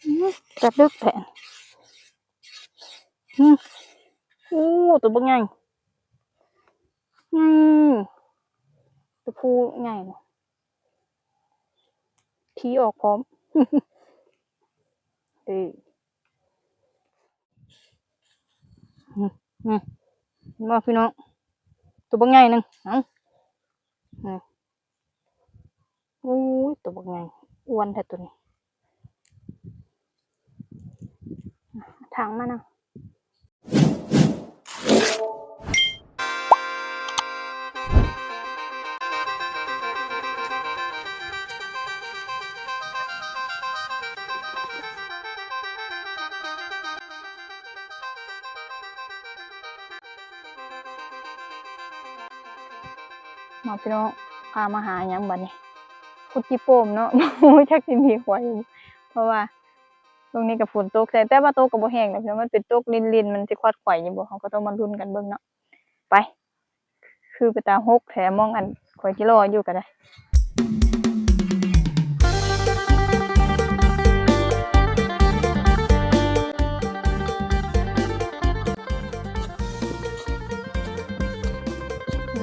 ອືມ ຈັບເລິກແທ້ ອືມ ໂອ້ ຕົວບັກໃຫຍ່ ອືມ ຕົວຜູ້ໃຫຍ່ ຂີ້ອອກພ້ອມ ເອີ ອືມ ອືມ ເຫັນບໍ່ພີ່ນ້ອງ ຕົວບັກໃຫຍ່ໜຶ່ງ ເອົ້າ ອືມ ໂອ້ຍ ຕົວບັກໃຫຍ່ ອ້ວນແທ້ຕົວນີ້ ຖັງມານຳ. ມາພີ່ນ້ອງ ພາມາຫາຫຍັງບັດນີ້ ຂຸດຈີ່ໂປ່ມເນາະ ບໍ່ຮູ້ຈັກຊິມີຄວາຍ ເພາະວ່າຊ່ວງນີ້ກໍຝົນຕົກແທ້ ແຕ່ວ່າຕົກກໍບໍ່ແຮງດອກພີ່ນ້ອງ ມັນເປັນຕົກລິນໆ ມັນຊິຄວາດຄວາຍຢູ່ບໍ່ ເຮົາກໍຕ້ອງມາລຸ້ນກັນເບິ່ງເນາະ ໄປ ຄືເປັນຕາຮົກແທ້ ໝ່ອງອັນຂ້ອຍຊິລໍຢູ່ກໍໄດ້.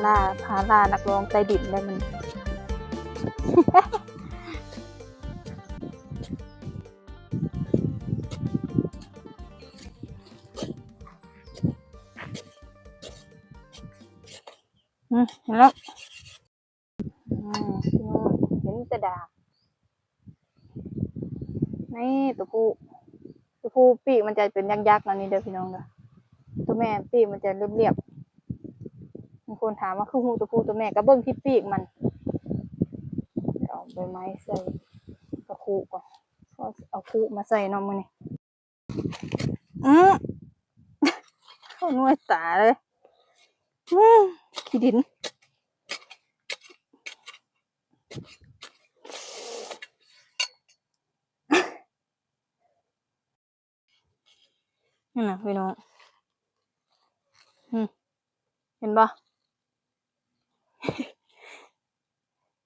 ລ່າ ພາລ່ານັກຮ້ອງໃຕ້ດິນໄດ້ມັນ. ອືມ ເຫັນແລ້ວ ອືມ ເຫັນແຕ່ດາກ ນີ້ຕົວຜູ້ ຕົວຜູ້ປີກມັນຈະເປັນຍັກໆ ເນາະ ນີ້ເດີພີ່ນ້ອງເດີ ຕົວແມ່ປີກມັນຈະລຽບໆ ບາງຄົນຖາມວ່າຄືຮູ້ຕົວຜູ້ຕົວແມ່ ກໍເບິ່ງທີ່ປີກມັນ ເອົາໃບໄມ້ໃສ່ ເອົາຄຸກ່ອນ ເອົາຄຸມາໃສ່ເນາະມື້ນີ້. ອື ເຂົ້າໜ່ວຍຕາເລີຍ ອື ຂີ້ດິນ ນັ້ນນະພີ່ນ້ອງ ອື ເຫັນບໍ່?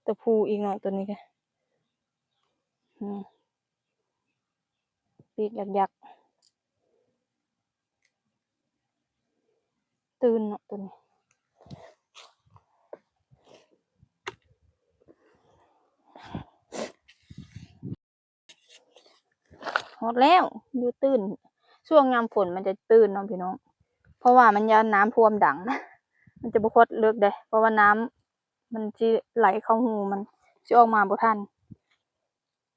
ຕົວຜູ້ອີກເນາະ ຕົວນີ້ກະ ອືມ ປີກຍັກໆ ຕື່ນເນາະ ຕົວນີ້ ຮອດແລ້ວ ຢູ່ຕື່ນ ຊ່ວງຍາມຝົນມັນຈະຕື່ນເນາະພີ່ນ້ອງ ເພາະວ່າມັນຢ້ານນ້ຳຖ້ວມດັງ ມັນຈະບໍ່ຄວາດເລິກເດ້ ເພາະວ່ານ້ຳມັນຊິໄຫຼເຂົ້າຮູ ມັນຊິອອກມາບໍ່ທັນ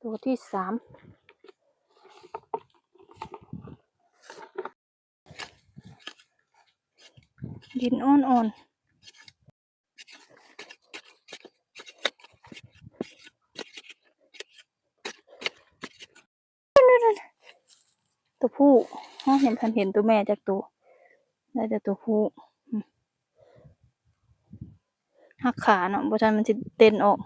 ຕົວທີສາມ ດິນອ່ອນໆ ຕົວຜູ້ ເຮົາຍັງບໍ່ທັນເຫັນຕົວແມ່ຈັກໂຕ ໄດ້ແຕ່ຕົວຜູ້ ອືມ ຫັກຂາເນາະ ບໍ່ທັນມັນຊິເຕັ້ນອອກ.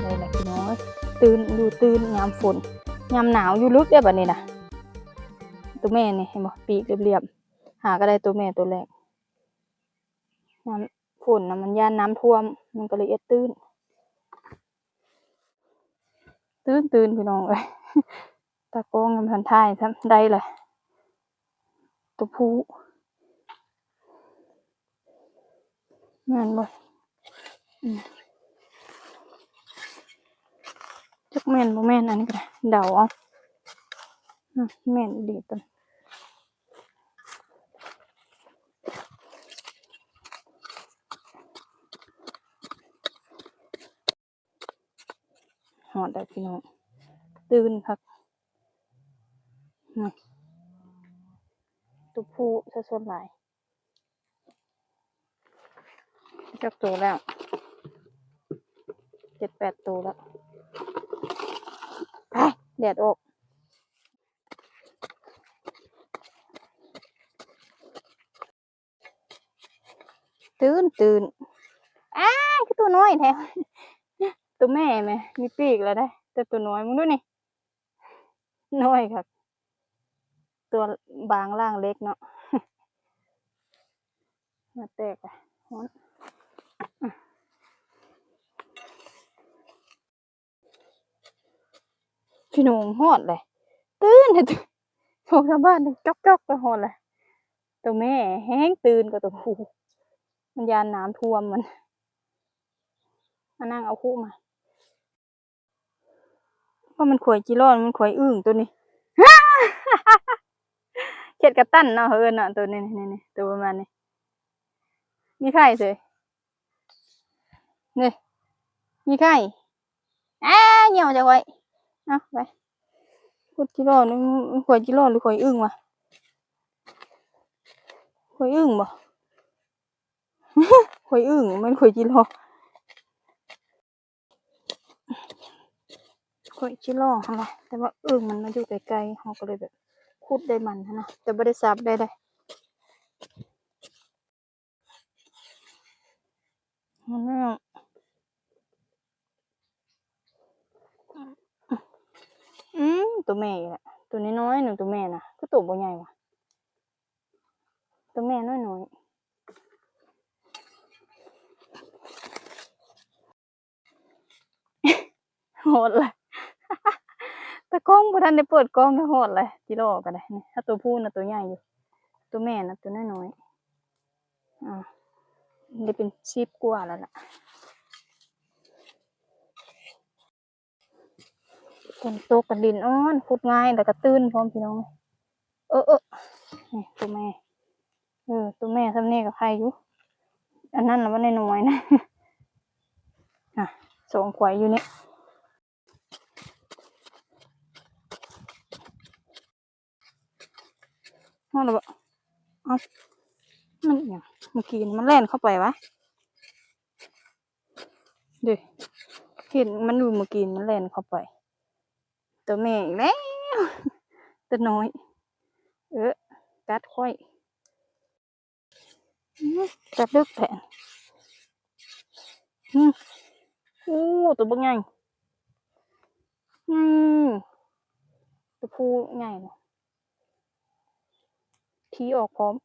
ນີ້ແຫຼະພີ່ນ້ອງເອີຍ ຕື່ນ ຢູ່ຕື່ນຍາມຝົນ ຍາມໜາວຢູ່ເລິກເດ້ ບັດນີ້ນະ ຕົວແມ່ນີ້ເຫັນບໍ່ ປີກລຽບໆ ຫາກໍໄດ້ຕົວແມ່ຕົວແລກ ຍາມຝົນນະ ມັນຢ້ານນ້ຳຖ້ວມ ມັນກໍເລີຍເອັດຕື້ນ ຕື້ນໆ ພີ່ນ້ອງເອີຍ ຕາກ້ອງຍັງບໍ່ທັນຖ່າຍຊ້ຳ ໄດ້ລະ ຕົວຜູ້ ແມ່ນບໍ່? ອືມ ຈັກແມ່ນບໍ່ແມ່ນ ອັນນີ້ກໍໄດ້ ເດົາເອົາ ອືມ ແມ່ນອີ່ຫຼີຕົວ ຮອດແລ້ວພີ່ນ້ອງ ຕື່ນຄັກ ນີ້ ຕົວຜູ້ຊະສ່ວນຫຼາຍ ຈັກໂຕແລ້ວ ເຈັດແປດໂຕແລ້ວ ອ້າຍ ແດດອອກ. ຕື່ນໆ ອ້າ ຄືຕົວນ້ອຍແທ້ ຕົວແມ່ແມະ ມີປີກແລ້ວເດ້ ແຕ່ຕົວນ້ອຍ ມຶງດູນີ້ ນ້ອຍຄັກ ຕົວບາງລ່າງເລັກເນາະ ເຫື່ອແຕກ ຮ້ອນ. ພີ່ນ້ອງ ຮອດແລ້ວ ຕື່ນແທ້ ສອງສາມບາດນີ້ ຈອກໆ ກໍຮອດແລ້ວ ໂຕແມ່ແຮງຕື່ນກວ່າໂຕຜູ້ ມັນຢ້ານນ້ຳຖ້ວມມັນ ມານັ່ງເອົາຄຸມາ ວ່າມັນຂວາຍຈີລອນ ມັນຂວາຍອຶ່ງໂຕນີ້ ເຂດກະຕັນເນາະ ເຂົາເອີ້ນເນາະ ໂຕນີ້ ນີ້ໆ ໂຕປະມານນີ້ ມີໄຂ່ເສີຍ. ນີ້ ມີໄຂ່ ອ້າ ຍ່ຽວຈາກໄວ້ ເອົາໄປ ຂຸດຈີລອນ ມັນຂວາຍຈີລອນ ຫຼື ຂວາຍອຶ່ງວະ ຂວາຍອຶ່ງບໍ່ ຂວາຍອຶ່ງ ແມ່ນຂວາຍຈີລອນ ຂວາຍຈີລອນຫັ້ນລະ ແຕ່ວ່າອຶ່ງມັນມາຢູ່ໃກ້ໆ ເຮົາກໍເລີຍແບບຂຸດໄດ້ມັນຫັ້ນນະ ແຕ່ບໍ່ໄດ້ສັບໄດ້ເດ້. ອືມ ໂຕແມ່ອີກລະ ໂຕນ້ອຍໆ ໜຶ່ງ ໂຕແມ່ນະ ຄືໂຕບໍ່ໃຫຍ່ວະ ໂຕແມ່ນ້ອຍໆ. ຮອດແລ້ວ ຕາກ້ອງບໍ່ທັນໄດ້ເປີດກ້ອງກໍຮອດແລ້ວ ຈີລໍກໍໄດ້ ນີ້ ຖ້າໂຕຜູ້ນະໂຕໃຫຍ່ຢູ່ ໂຕແມ່ນະໂຕນ້ອຍໆ ອາ ໄດ້ເປັນສິບກວ່າແລ້ວລະ. ຝົນຕົກກໍດິນອ່ອນ ຂຸດງ່າຍ ແລ້ວກໍຕື້ນພ້ອມ ພີ່ນ້ອງ. ເອີ ເອີ ນີ້ໂຕແມ່ ເອີ ໂຕແມ່ຊ່ຳນີ້ກໍໄຄຢູ່ ອັນນັ້ນລະມັນນ້ອຍໆ ນະ ອະ ສອງຂວາຍຢູ່ນີ້ ຮອດແລ້ວບໍ່? ເອົ້າ ມັນອີຫຍັງ? ເມື່ອກີ້ມັນແລ່ນເຂົ້າໄປຫວາ? ເດ້ ເຫັນມັນຢູ່ເມື່ອກີ້ ມັນແລ່ນເຂົ້າໄປ. ຕົວແມ່ອີກແລ້ວ ຕົວນ້ອຍ ເອີ ກັດຂ້ອຍ. ອືມ ກັດເລິກແທ້. ອືມ ໂອ້ ຕົວບັກໃຫຍ່. ອືມ ຕົວຜູ້ໃຫຍ່ເນາະ. ຂີ້ອອກພ້ອມ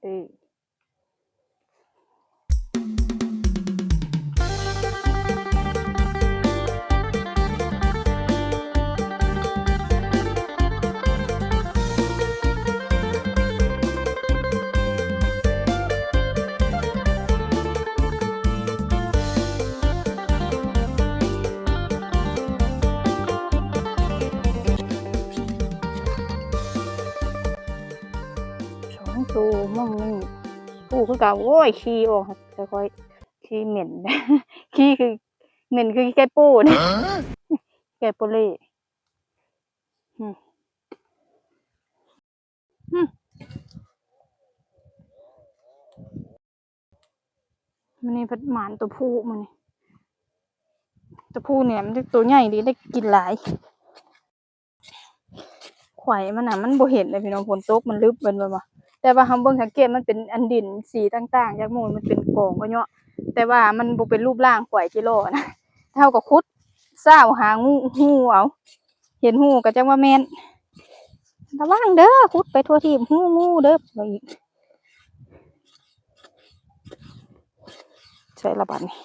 ເອີ. ສອງໂຕ ມອງນີ້ ຜູ້ຄືເກົ່າ. ໂອ້ຍ ຂີ້ອອກ ຄ່ອຍໆ ຂີ້ເໝັນ ຂີ້ຄື ເໝັນຄືຂີ້ໄກ່ໂປ້ເດ້ ຂີ້ໄກ່ໂປ້ເລ່. ອືມ ອືມ ມື້ນີ້ພັດໝານຕົວຜູ້ ມື້ນີ້ຕົວຜູ້ນີ້ມັນຕົວໃຫຍ່ດີ ໄດ້ກິນຫຼາຍ. ຂວາຍມັນນະ ມັນບໍ່ເຫັນເດ້ພີ່ນ້ອງ ຝົນຕົກມັນລຶບ ແມ່ນບໍ່? ແຕ່ວ່າເຮົາເບິ່ງສັງເກດ ມັນເປັນອັນດິນສີຕ່າງໆ ຈາກໝູ່ ມັນເປັນກອງກະເຍາະ ແຕ່ວ່າມັນບໍ່ເປັນຮູບຮ່າງຂວາຍຈີລໍນະ. ເຮົາກໍຂຸດຊາວຫາງູ ຮູເອົາ ເຫັນຮູກໍຈັກວ່າແມ່ນ. ລະວັງເດີ ຂຸດໄປທົ່ວທີບ ຮູງູເດີ ວ່າອີກ. ໃສ່ລະບາດນີ້.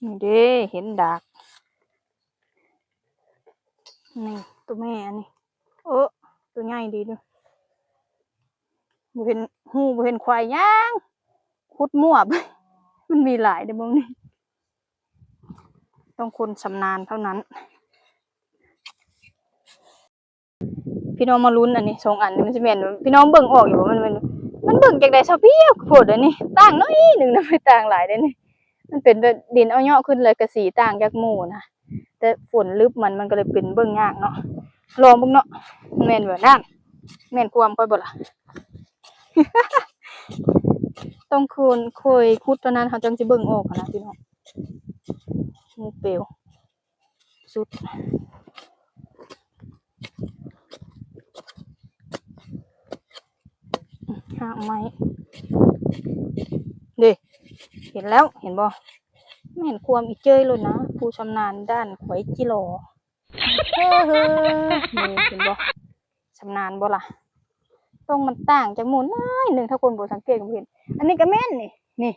ນີ້ເດ້ ເຫັນດາກ ນີ້ຕົວແມ່ອັນນີ້. ເອີ ຕົວໃຫຍ່ດີເດີ ບໍ່ເຫັນຮູ ບໍ່ເຫັນຂວາຍຫຍັງ ຂຸດມົ້ວໄປ. ມັນມີຫຼາຍເດ້ ເບິ່ງນີ້ ຕ້ອງຄົນຊຳນານເທົ່ານັ້ນ. ພີ່ນ້ອງມາລຸ້ນອັນນີ້ ສອງອັນນີ້ມັນຊິແມ່ນ ພີ່ນ້ອງເບິ່ງອອກຢູ່ບໍ່? ມັນ ມັນ ມັນເບິ່ງຈັ່ງໃດ ຊາວພຽວໂພດເດ້ນີ້ ຕ່າງໜ້ອຍໜຶ່ງນະ ໄມ່ຕ່າງຫຼາຍເດ້ນີ້. ມັນເປັນແບບດິນເອົາເຍາະຂຶ້ນ ແລ້ວກະສີຕ່າງຈາກໝູ່ນະ ແຕ່ຝົນລຶບມັນ ມັນກໍເລີຍເປັນເບິ່ງຍາກເນາະ. ລອງເບິ່ງເນາະ ແມ່ນບໍ່ນັ້ນ ແມ່ນຄວາມຂ້ອຍບໍ່ລະ? ຕ້ອງຄົນ ຄ່ອຍຂຸດເທົ່ານັ້ນ ເຮົາຈັ່ງຊິເບິ່ງອອກຫັ້ນນະ ພີ່ນ້ອງ. ໝູ່ເປວ ສຸດ. ຮາກໄມ້ ເດ້ ເຫັນແລ້ວ ເຫັນບໍ່? ແມ່ນຄວາມອີເຈີຍໂລດນະ ຜູ້ຊຳນານດ້ານຂວາຍຈິລໍ. ເຮີ ເຫັນບໍ່? ຊຳນານບໍ່ລະ? ຕົງມັນຕ່າງຈາກໝູ່ໜ້ອຍໜຶ່ງ ຖ້າຄົນບໍ່ສັງເກດກໍບໍ່ເຫັນ. ອັນນີ້ກໍແມ່ນນີ້ ນີ້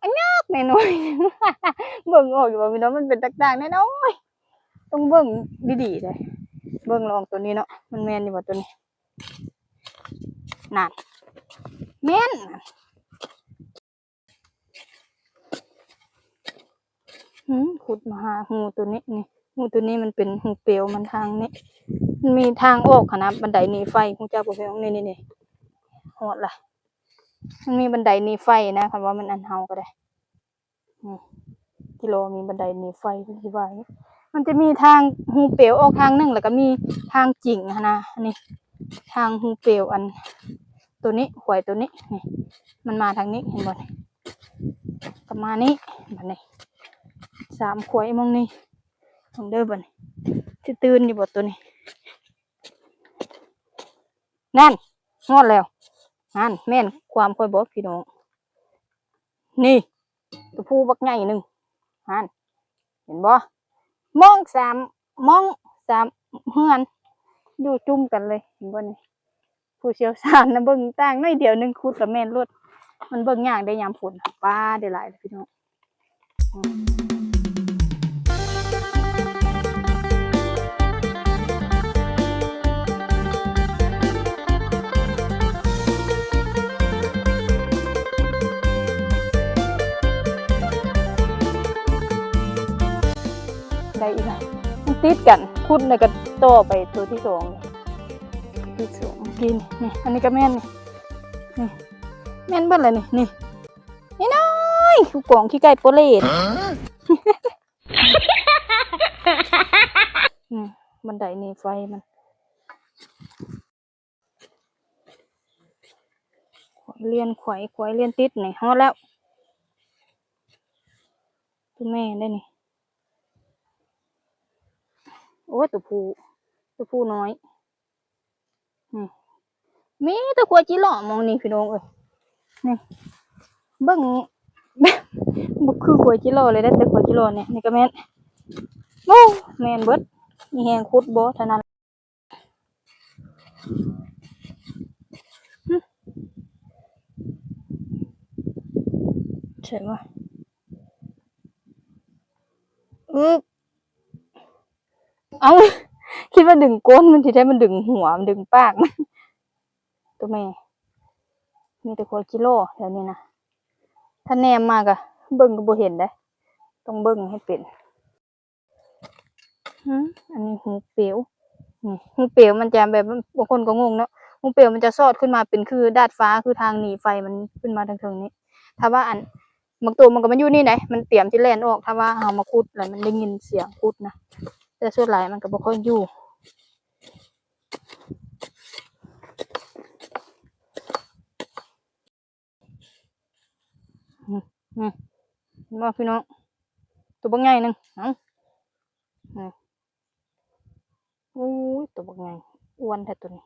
ອັນຍາກໜ້ອຍໆ ເບິ່ງອອກຢູ່ບໍ່ພີ່ນ້ອງ? ມັນເປັນຕ່າງໆ ນ້ອຍໆ ຕ້ອງເບິ່ງດີໆເດ້. ເບິ່ງລອງໂຕນີ້ເນາະ ມັນແມ່ນຢູ່ບໍ່ໂຕນີ້? ນັ້ນ ແມ່ນ. ຫືມ ຂຸດມາຫາຮູໂຕນີ້ ນີ້ ຮູໂຕນີ້ມັນເປັນຮູເປວ ມັນທາງນີ້ ມັນມີທາງອອກຫັ້ນນະ ບັນໄດໜີໄຟ ຮູ້ຈັກບໍ່ພີ່ນ້ອງ? ນີ້ໆໆ ຮອດລະ ມັນມີບັນໄດໜີໄຟນະ ຄັນວ່າມັນອັນເຮົາກໍໄດ້ ນີ້ ກິໂລມີບັນໄດໜີໄຟ ເພິ່ນຊິວ່າ ມັນຈະມີທາງຮູເປວອອກທາງໜຶ່ງ ແລ້ວກໍມີທາງຈິງຫັ້ນນະ. ອັນນີ້ທາງຮູເປວ ອັນໂຕນີ້ ຂວາຍໂຕນີ້ ນີ້ ມັນມາທາງນີ້ ເຫັນບໍ່ນີ້? ກໍມານີ້ ບັດນີ້ ສາມຂວາຍໝ່ອງນີ້ ເບິ່ງເດີບັດນີ້ ຊິຕື່ນຢູ່ບໍ່ໂຕນີ້? ນັ້ນ ຮອດແລ້ວ ຫັ້ນ ແມ່ນຄວາມຂ້ອຍບໍ່ພີ່ນ້ອງ? ນີ້ ຕົວຜູ້ບັກໃຫຍ່ໜຶ່ງ ຫັ້ນ ເຫັນບໍ່? ມອງສາມ ມອງສາມເຮືອນ ຢູ່ຈຸ່ມກັນເລີຍ ເຫັນບໍ່ນີ້? ຜູ້ຊ່ຽວຊານນະ ເບິ່ງຕ່າງໜ້ອຍດຽວໜຶ່ງ ຂຸດລະແມ່ນໂລດ ມັນເບິ່ງຍາກເດ້ຍາມຝົນ ປາ ໄດ້ຫຼາຍເດ້ພີ່ນ້ອງ. ໄດ້ອີກລະ ມັນຕິດກັນ ຂຸດແລ້ວກໍຕໍ່ໄປຕົວທີສອງ ທີສອງ ກິນ ນີ້ ອັນນີ້ກໍແມ່ນ ນີ້ ນີ້ ແມ່ນເບິດແລ້ວນີ້ ນີ້ ນ້ອຍໆ ຄືກອງຂີ້ໄກ່ໂປເລດ ຮະ? ນີ້ ບັນໄດໜີໄຟມັນ ລຽນຂວາຍ ຂວາຍລຽນຕິດນີ້ ຮອດແລ້ວ ຕົວແມ່ໄດ໋ນີ້ ໂອ້ຍ ຕົວຜູ້ ຕົວຜູ້ນ້ອຍ ນີ້ ມີແຕ່ຂວາຍຈິລໍໝ່ອງນີ້ພີ່ນ້ອງເອີຍ ນີ້ ເບິ່ງ ບໍ່ຄືຂວາຍຈິລໍເລີຍ ໄດ້ແຕ່ຂວາຍຈິລໍນີ້ ນີ້ກໍແມ່ນ ໂອ້ ແມ່ນເບິດ ມີແຮງຂຸດບໍ່ເທົ່ານັ້ນ ຫຶ ໃຊ່ບໍ່? ອຶບ ເອົ້າ ຄິດວ່າດຶງກົ້ນມັນ ທີ່ແທ້ມັນດຶງຫົວ ມັນດຶງປາກມັນ ຕົວແມ່ ມີແຕ່ຂວາຍຈິລໍແຖວນີ້ນະ ຖ້າແນມມາກະເບິ່ງກໍບໍ່ເຫັນເດ້ ຕ້ອງເບິ່ງໃຫ້ເປັນ ຫື ອັນນີ້ຮູເປວ ນີ້ ຮູເປວມັນຈະແບບ ບາງຄົນກໍງົງເນາະ ຮູເປວມັນຈະສອດຂຶ້ນມາເປັນຄືດາດຟ້າ ຄືທາງໜີໄຟມັນຂຶ້ນມາທາງເທິງນີ້ ຖ້າວ່າອັນ ບາງໂຕມັນກໍມາຢູ່ນີ້ໄດ໋ ມັນຕຽມຊິແລ່ນອອກ ຖ້າວ່າເຮົາມາຂຸດແລ້ວມັນໄດ້ຍິນສຽງຂຸດນະ ແຕ່ສ່ວນຫຼາຍມັນກໍບໍ່ຄ່ອຍຢູ່ ອືມ ອືມ ເຫັນບໍ່ພີ່ນ້ອງ ຕົວບັກໃຫຍ່ໜຶ່ງ ເອົ້າ ອືມ ໂອ້ຍ ຕົວບັກໃຫຍ່ ອ້ວນແທ້ຕົວນີ້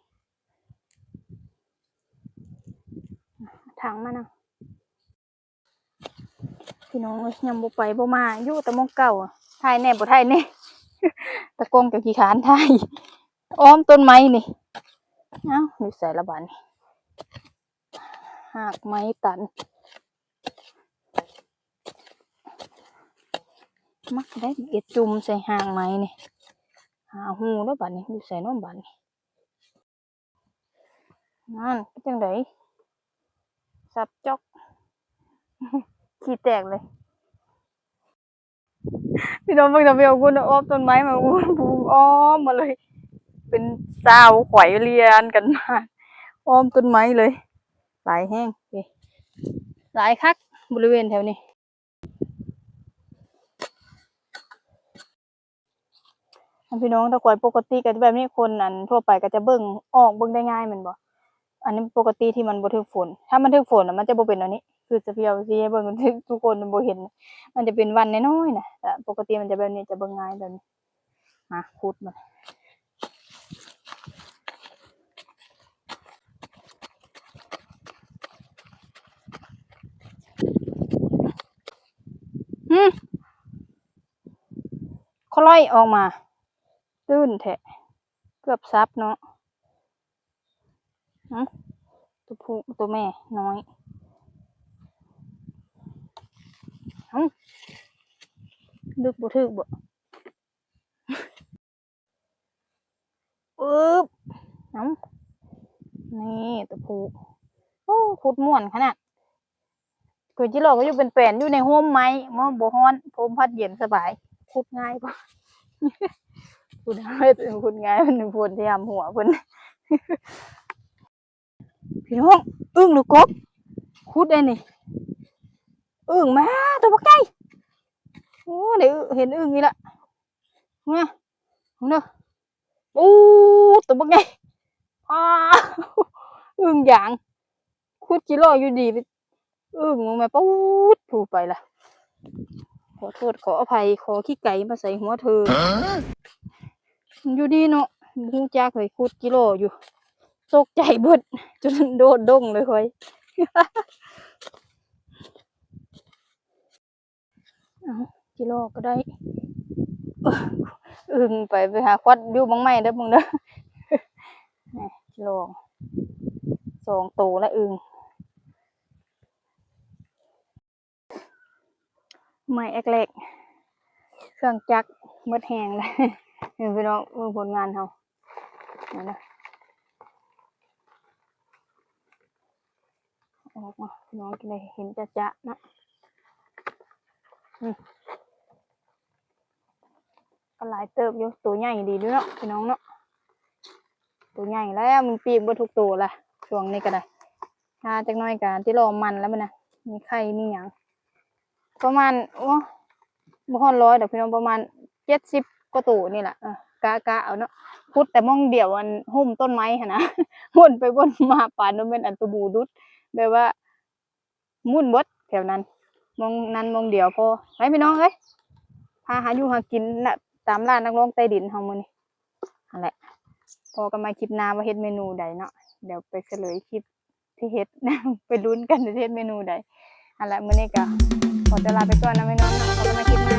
ຖັງມານຳ ພີ່ນ້ອງເອີຍ ຍັງບໍ່ໄປບໍ່ມາ ຢູ່ແຕ່ໝ່ອງເກົ່າ ຖ່າຍແດ່ບໍ່ຖ່າຍແດ່ ຕາກ້ອງກໍຂີ້ຄ້ານຖ່າຍ ອ້ອມຕົ້ນໄມ້ນີ້ ເອົ້າ ຢູ່ໃສລະບາດນີ້ ຮາກໄມ້ຕັນ ມັກໄດ້ເອັດຈຸ່ມໃສ່ຮາກໄມ້ນີ້ ຫາຮູແລ້ວບາດນີ້ ຢູ່ໃສເນາະບາດນີ້ ນັ້ນ ເປັນຈັ່ງໃດ ສັບຈອກ ຂີ້ແຕກເລີຍ. ພີ່ນ້ອງເບິ່ງນະ ແວວຄົນອ້ອມຕົ້ນໄມ້ມາ ອ້ອມມາເລີຍ ເປັນຊາວຂວາຍລຽນກັນມາ ອ້ອມຕົ້ນໄມ້ເລີຍ ຫຼາຍແຮງ ນີ້ ຫຼາຍຄັກ ບໍລິເວນແຖວນີ້. ອັນ ພີ່ນ້ອງ ຖ້າຄວາຍປົກກະຕິກໍຈະແບບນີ້ ຄົນ ອັນ ທົ່ວໄປກໍຈະເບິ່ງອອກ ເບິ່ງໄດ້ງ່າຍແມ່ນບໍ່? ອັນນີ້ປົກກະຕິທີ່ມັນບໍ່ຖືກຝົນ ຖ້າມັນຖືກຝົນນະ ມັນຈະບໍ່ເປັນແນວນີ້ ຄືຈະພຽວຊິໃຫ້ເບິ່ງ ທຸກຄົນບໍ່ເຫັນ ມັນຈະເປັນວັນນ້ອຍໆນະ ແຕ່ປົກກະຕິມັນຈະແບບນີ້ ຈະເບິ່ງງ່າຍແບບນີ້ ມາຂຸດມັນ. ອືມ ຄ່ອຍອອກມາ ຕື່ນແທ້ ເກືອບສັບເນາະ. ຫຶ ຕົວຜູ້ ຕົວແມ່ນ້ອຍ. ເອົ້າ ດຶກບໍ່ຖືກບໍ? ອຶບ ເອົ້າ ນີ້ຕົວຜູ້. ໂອ້ ຂຸດມ່ວນຂະໜາດ. ຂ້ອຍຈິລໍກໍຢູ່ເປັນແປນ ຢູ່ໃນຮົ່ມໄມ້ ບໍ່ ບໍ່ຮ້ອນ ລົມພັດເຢັນສະບາຍ. ຂຸດງ່າຍບໍ່? ຂຸດງ່າຍ ຂຸດງ່າຍ ມັນຝົນຊິຫຳຫົວເພິ່ນ. ພີ່ນ້ອງ ອຶ່ງຫຼືກົບ? ຂຸດໄດ້ນີ້ ອຶ່ງມາ ຕົວບັກໃຫຍ່. ໂອ້ ໄດ້ອຶ່ງ ເຫັນອຶ່ງອີກລະ ມາ ເບິ່ງເດີ. ໂອ້ ຕົວບັກໃຫຍ່ ອ້າວ ອຶ່ງຢາງ. ຂຸດຈິລໍຢູ່ດີ ອຶ່ງລົງມາ ປູດ ພູໄປລະ. ຂໍໂທດຂໍອະໄພ ຂໍຂີ້ໄກ່ມາໃສ່ຫົວເທີ. ຢູ່ດີເນາະ ບໍ່ຮູ້ຈັກເລີຍ ຂຸດຈິລໍຢູ່. ຕົກໃຈເບິດ ຈົນໂດດດົ້ງເລີຍຂ້ອຍ. ເອົາ ຈິລໍກໍໄດ້. ອຶ່ງໄປ ໄປຫາຄວັດຢູ່ບັງໄມ້ເດີ ເບິ່ງເດີ. ນີ້ ຈິລໍ ສອງໂຕລະອຶ່ງ. ໄມ້ແອກແລກ ເຄື່ອງຈັກໝົດແຮງແລ້ວ. ນີ້ພີ່ນ້ອງ ເບິ່ງຜົນງານເຮົາ ເຫັນບໍ່? ອອກມາ ພີ່ນ້ອງຈະໄດ້ເຫັນຈະໆເນາະ. ອືມ ກໍຫຼາຍເຕີບຢູ່ ໂຕໃຫຍ່ດີເດ້ເນາະ ພີ່ນ້ອງເນາະ. ໂຕໃຫຍ່ແລ້ວ ມັນປີກເບິດທຸກໂຕລະ ຊ່ວງນີ້ກໍໄດ້. ຖ້າຈັກໜ້ອຍກໍຊິລໍມັນແລ້ວ ມັນນະ ມີໄຂ່ມີຫຍັງ. ປະມານ ໂອ້ ບໍ່ຮອດຮ້ອຍດອກພີ່ນ້ອງ ປະມານເຈັດສິບກວ່າໂຕນີ້ລະ. ເອີ ກະ ກະເອົາເນາະ ຂຸດແຕ່ໝ່ອງດຽວ ອັນ ຮົ່ມຕົ້ນໄມ້ຫັ້ນນະ ວົນໄປວົນມາ ປານວ່າແມ່ນອັນໂຕໝູດຸດ ແບບວ່າໝຸ່ນເບິດແຖວນັ້ນ ໝ່ອງນັ້ນໝ່ອງດຽວພໍ. ໄປພີ່ນ້ອງເອີຍ ພາຫາຢູ່ຫາກິນນະ ຕາມລ່ານັກຮ້ອງໃຕ້ດິນເຮົາມື້ນີ້. ຫັ້ນແຫຼະ ພໍ້ກັນໃໝ່ຄລິບໜ້າວ່າເຮັດເມນູໃດເນາະ ດຽວໄປສະເຫຼີຍຄລິບ ທີ່ເຮັດ ໄປລຸ້ນກັນວ່າຊິເຮັດເມນູໃດ. ຫັ້ນແຫຼະ ມື້ນີ້ກໍຂໍຕົວລາໄປກ່ອນນະແມ່ນ້ອງເນາະ ພົບກັນໃໝ່ຄລິບໜ້າ.